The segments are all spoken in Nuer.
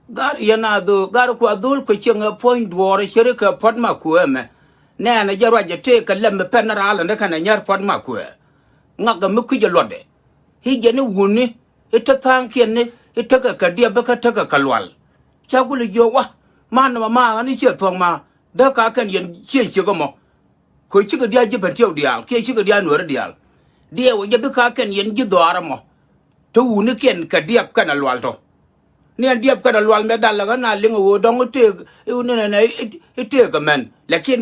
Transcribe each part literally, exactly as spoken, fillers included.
Gar yɛn a dho̱o̱l, gar kua dho̱o̱l kɛ cieŋ ɛ puɔ̱ny duɔɔr ɛ ceri kɛ puɔ̱t ma kuɛ mɛ. Nɛɛnɛ jɛ ruac ɛ tëëk kɛ lɛm mi pɛn ni raal ɛn ɛ kɛn ɛ nyär puɔ̱t ma kuɛ. Ŋakɛ mi kui̱c ɛ luɔtdɛ. I̱ jɛn i̱ wuni, i̱ te tha̱a̱ŋkiɛn ni, i̱ tekɛ kɛ diɛp bä kä tekɛ kɛ lual. Ca gul i̱ jiök wa, ma nɔmɔ ma ɣän i̱ ciɛ thuɔ̱k ma, dee ka kɛn yɛn cieŋ ciek ɛmɔ. Kɛ cikɛ diaal ji̱ Bentiu diaal kiɛ cikɛ diaal Nuäärä diaal. Diɛɛw ɛ jɛ bi ka kɛn yɛn ji̱ dhɔaar ɛmɔ. Te wunikiɛn kɛ diɛp kɛn ɛ lual tɔ. Ni ɛn diɛp kɛn ɛ lual mɛ dal lɛ ɣän a liŋ ɛ ɣöö dɔ̱ŋ i̱ tëëk i̱ wuni nɛnɛ i̱ tëëk ɛ mɛn. Lɛkin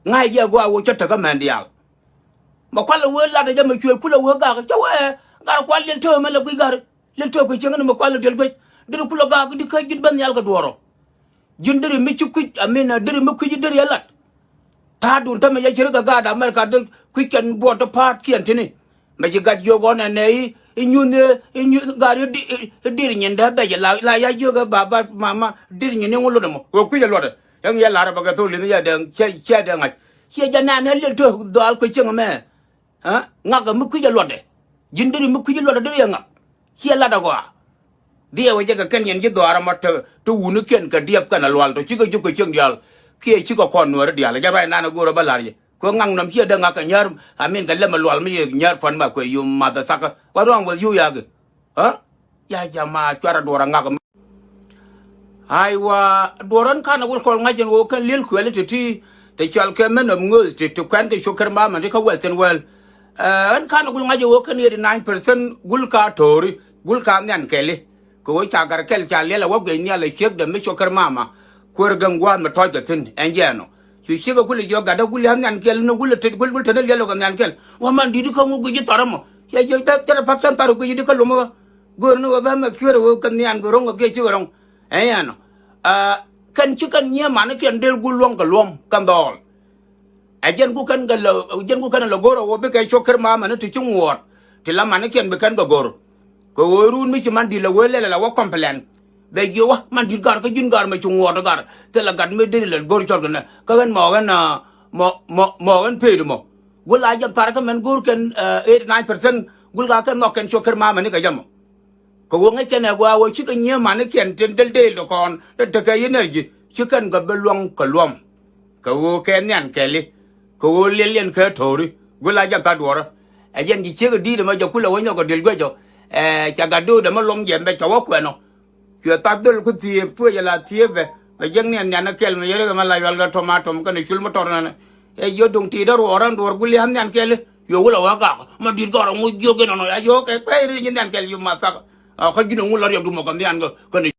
ŋa̱c jɛ ɛ gɔaa ɣöö cä tekɛ mɛn diaal. Mɛ kualɛ wee lat ɛ jɛ mɛ cuɛ kulɛ wee gak cä wee. Gar kual liɛl tëë mɛ lɛ guic gar. Liɛl tëë kɛ cieŋ ni mɛ kualɛ diɛl guic. Deri kulɛ gak di kä ji̱n ben nhial kɛ duɔ̱ɔ̱r ɔ. Ji̱n deri mi ci kui̱c amin deri mi kui̱c deri ɛ lat. Ta̱a̱dun tämɛ yɛ ci ri kɛ gaat America dee kui̱c kɛn buɔt ti pa̱a̱t kiɛn tini. Mɛ ci gat jiök ɣɔn ɛnɛ i̱ i̱ nyuth i̱ nyuth gar i̱ dir nyin dee bɛc la la ya jiök ɛ baba mama dir nyin i̱ ŋu luɔt ɛmɔ ɣöö kui̱c ɛ luɔt ɛ. Ɛŋ yɛ la̱r ɛ bɛ kɛ thok li̱th yɛ dee ciɛ dee ŋa̱c. Ciɛ jɛ nɛn ɛ liɛl tëë dhɔaal kui̱c cieŋ ɛmɛ. Ŋakɛ mi kui̱c ɛ luɔtdɛ. Ji̱n deri mi kui̱c ɛ luɔtdɛ deri ɛ ŋak. Ciɛ lat ɛ gɔaa. Diɛɛw ɛ jɛ kɛ kɛn yɛn ji̱ dhɔaar ɛmɔ te te wunikiɛn kɛ diɛp kɛn ɛ lual tɔ cikɛ jiök kɛ cieŋ diaal. Kiɛ cikɛ kɔn Nuäärä diaal ɛ jɛ ruac nan ɛ go̱o̱r ɛ bä la̱r yɛ. Kuɛ ŋak nɔm ciɛ dee ŋak kɛ nyäär. Amin kɛ lɛm ɛ lual mi yɛ nyäär puɔ̱n ma kuɛ yum math ɛ thak ɛ wa ruaŋ weth yuu yakɛ. Ɣä? Ya jama cuarɛ duɔ̱ɔ̱r ɛ ŋak mi. Aiwa, duɔ̱ɔ̱r ɣän ka̱n ɛ wul kɔl ŋa̱c ɛn ɣöö kɛn li̱el kuɛli ti̱ti̱ ti cɔal kɛ mɛn ɔm ŋööth ti ti kuɛn kɛ cok kɛr mamɛ ti kä wɛl thi̱n wɛl. Ɛ, ɣän ka̱n ɛ wul ŋa̱c ɛ ɣöö kɛn eighty nine percent gul ka to̱o̱ri gul ka nhian kɛli. Kɛ ɣöö ca gar kɛl ca liɛl ɛ wä guic nhial ɛ ciekdɛ mi cok kɛr mamɛ. Kuäär gäŋ gua̱a̱th mi tɔ̱ɔ̱ckɛ thi̱n ɛn jɛɛn ɔ. Cu ciek ɛ kulɛ jiök gatdä gul ya̱ nhian kɛl ni gul tet gul gul te ni liɛl ɔ kɛ nhian kɛl. Wä man di̱t kä ŋu guic ji̱ thɔr ɛmɔ. Cɛ jiök te te te pa̱t kɛn thar guic ji̱ di kä lom ɛ. Göör ni wä bä mɛ kiöör ɛ wä kɛ nhian kɛ ro̱ŋ kɛ kiɛ cikɛ ro̱ŋ. Ɛ yɛn ɔ. Ɛ, kɛn ci kɛn nyiee manikiɛn del gul luɔ̱ŋ kɛ luɔ̱m kɛn dhɔɔl. Ɛ jɛn ku kɛn kɛ lɛ jɛn ku kɛn lɛ go̱r ɛ wä bikɛ cok kɛr mamɛ ni ti ci ŋuɔɔt. Ti la manikiɛn bi kɛn kɛ go̱r. Kɛ ɣöö run mi ci man di̱t lɛ wee lɛl ɛ la wä complain. Bɛ jiɛ wä man di̱t gar kä ji̱n gar mɛ ci ŋuɔɔt gar thilɛ gat mi deri lɛ go̱r cɔl kɛ nɛ kä ɣän mɔ ɣän mɔ mɔ mɔ ɣän pet mɔ. Gul a jɛ thar kä mɛn go̱r kɛn eighty nine percent gul ka kɛn nhɔk kɛn cok kɛr mamɛ ni kɛ jɛ mɔ. Kɛ ɣöö ŋäc kɛn ɛ gɔaa ɣöö cikɛ nyiee manikiɛn tin del deel ti kɔn ti tekɛ energy ci kɛn kɛ bi luɔ̱ŋ kɛ luɔ̱m. Kɛ ɣöö kɛ nhian kɛli kɛ ɣöö liɛliɛn kɛ to̱o̱ri gul a jɛ tha̱t duɔ̱ɔ̱rä. Ɛ jɛn ji̱ ciek ɛ di̱i̱t ɛmɛ jɛ kulɛ wä nyɔk kɛ di̱l guic ɔ. Ɛ, cɛ gat do̱o̱dɛ mi luɔ̱ŋ jɛ mɛ cɛ wä kuɛn ɔ. Cuɛ tha̱th dhöl ku thiëëp tuɔcɛ la thiëëp ɛ mɛ jiäk ni ɛn nhian ɛ kɛl mɛ yɛrɛ kɛ mɛ la yual kɛ tomatom kɛnɛ cul mi tɔr nɛnɛ. Ɛ jiö duŋ ti̱i̱t ɛ ruɔɔr ɛn duɔ̱ɔ̱r gul yɛ nhian kɛl i̱ cuɛ wulɛ wä gak mɛ di̱t gɔr ɛŋu jiök inɔnɔ ya yɔ̱ɔ̱k ɛ kuɛy ri nyi nhian kɛl i̱ mathak. Kä ji̱n ɛŋu la riɛk dumɔ kɛ nhian kɛ kɛnɛ